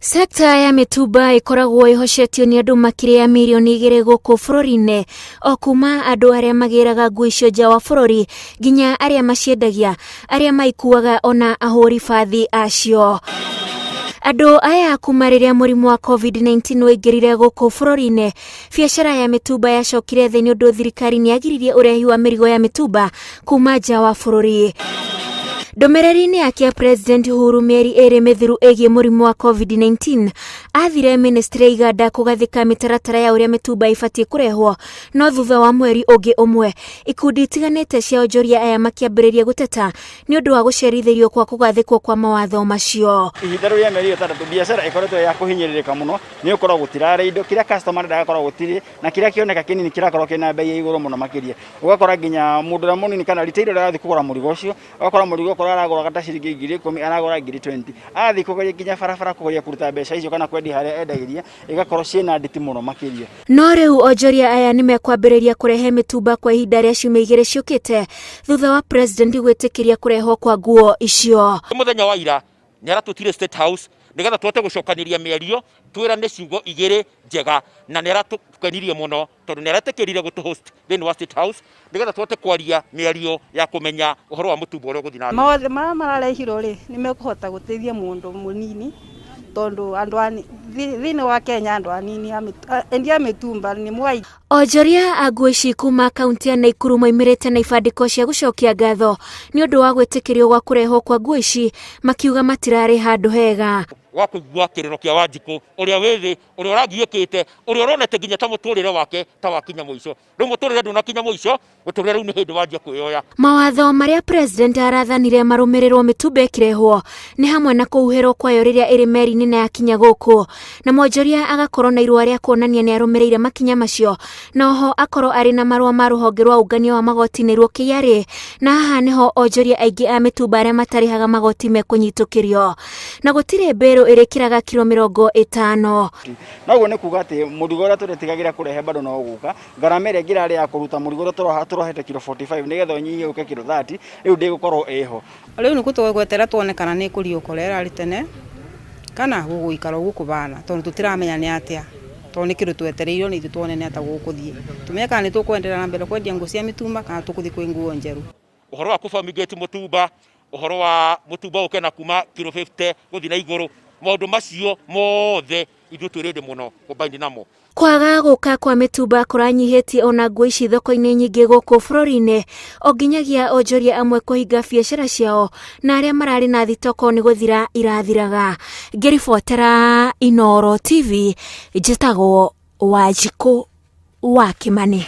Sekta ya mĩtumba ĩkoragwo ĩhocetio nĩ andũ makĩria ya mirioni 2 gũkũ bũrũri-inĩ, o kuma andũ arĩa magĩraga nguo icio nja wa bũrũri nginya arĩa maciendagia, arĩa maikuaga ona ahũri bathi acio. Andũ aya kuma rĩrĩa mũrimũ wa COVID-19 waingĩrire gũkũ bũrũri-inĩ, biacara ya mĩtumba yacokire thĩ nĩ ũndũ thirikari nĩ yagiririe ũrehi wa mĩrigo ya mĩtumba kuma nja wa bũrũri. Ndũmĩrĩri-inĩ yake ya President Uhuru mĩeri 2 mĩthiru ĩgiĩ mũrimũ wa COVID-19, athire ministry ya iganda kũgathĩka mĩtaratara ya ũrĩa mĩtumba ĩbatiĩ kũrehwo, no thutha wa mweri ũngĩ ũmwe, ikundi itiganĩte cia onjoria aya makĩambĩrĩria gũteta nĩ ũndũ wa gũcerithĩrio kwa kũgathĩkwo kwa mawatho macio. Ihinda rĩu rĩa mĩeri 6 biacara ĩkoretwo ya kũhinyĩrĩrĩka mũno nĩ gũkorwo gũtirarĩ indo, kĩrĩa customer arenda agakorwo gũtirĩ, na kĩrĩa kĩoneka kĩnini kĩrakorwo kĩna bei ya igũrũ mũno makĩria. Ũgakora nginya mũndũ ũrĩa mũnini kana retailer ũrĩa arathiĩ kũgũra mũrigo ũcio, ũgakora mũrigo okorwo aragũraga ta ciringi 10,000 aragũra 20,000. Athiĩ kũgeria nginya barabara kũgeria kũruta mbeca icio kana kwendia harĩa endagĩria, ĩgakorwo ciĩna nditi mũno makĩria. No rĩu onjoria aya nĩ mekwambĩrĩria kũrehe mĩtumba kwa ihinda rĩa ciumia 2 ciũkĩte thutha wa president gwĩtĩkĩria kũrehwo kwa nguo icio. Mũthenya wa ira nĩ aratũtire State House nĩgetha tũhote gũcokanĩria mĩario twĩrane ciugo 2 njega, na nĩ aratũkenirie mũno tondũ nĩ aretĩkĩrire gũtũ host thĩinĩ wa State House nĩgetha tũhote kwaria mĩario ya kũmenya ũhoro wa mũtumba ũrĩa ũgũthiĩ na mbere. Mawatho marĩa mararehirwo rĩ, nĩ mekũhota gũteithia mũndũ mũnini tondũ andũ thĩinĩ wa Kenya andũ anini endia a mĩtumba nĩ mwai. Onjoria a nguo ici kuma kaunti ya Naikuru moimĩrĩte na ibandĩko cia gũcokia ngatho nĩ ũndũ wa gwĩtĩkĩrio gwa kũrehwo kwa nguo ici, makiuga matirarĩ handũ hega. Wa kũigua kĩrĩro kĩa Wanjikũ ũrĩa wĩ thĩ, ũrĩa ũragiĩkĩte, ũrĩa ũronete nginya ta mũtũrĩre wake ta wakinya mũico. Rĩu mũtũrĩre ndũnakinya mũico, mũtũrĩre rĩu nĩ hĩndĩ wanjia kwĩyoya. Mawatho marĩa president arathanire marũmĩrĩrwo mĩtumba ĩkĩrehwo nĩ hamwe na kũhuhĩrwo kwayo rĩrĩa ĩrĩ meri-inĩ na yakinya gũkũ, na mwonjoria agakorwo na irũa rĩa kuonania nĩ arũmĩrĩire makinya macio, na oho akorwo arĩ na marũa ma rũhonge rwa ũngania wa magoti nĩruo KRA, na haha nĩho onjoria aingĩ a mĩtumba arĩa matarĩhaga magoti mekũnyitũkĩrio. Na gũtirĩ mbĩrũ ĩrĩkĩraga kiro 50. Na ũguo nĩ kuga atĩ mũrigo ũrĩa tũretigagĩra kũrehe bado no ũgũka, ngarama ĩrĩa ĩngĩ ĩrarĩ ya kũruta mũrigo ũrĩa tũrohete kiro 45 nĩgetha ũnyihie ũke kiro 30 rĩu ndĩgũkorwo ĩho. Rĩu nĩ gũtwegwetera tuone kana nĩ kũriũka ũrĩa ĩrarĩ tene kana gũgũikara ũguo kũbana tondũ tũtiramenya nĩ atĩa tondũ nĩ kĩndũ twetereirwo nĩ ithuĩ tuone nĩ atĩa gũgũthiĩ tũmenye kana nĩ tũkwenderea na mbere kwendia nguo cia mĩtumba kana tũkũthiĩ kwĩ nguo njerũ. Ũhoro wa kũ-fumigate mũtumba, ũhoro wa mũtumba ũke na kuma kiro 50 gũthiĩ na igũrũ, maũndũ macio mothe ithuĩ twĩ ready mũno kũ-bind namo. Kwaga gũka kwa mĩtumba kũranyihĩtie ona nguo ici thoko-inĩ nyingĩ gũkũ bũrũri-inĩ, o nginyagia onjoria amwe kũhinga biacara ciao na arĩa mararĩ na thitoko nĩ gũthira irathiraga. Ngĩribotera Inooro TV, njĩtagwo Wanjikũ wa Kĩmani.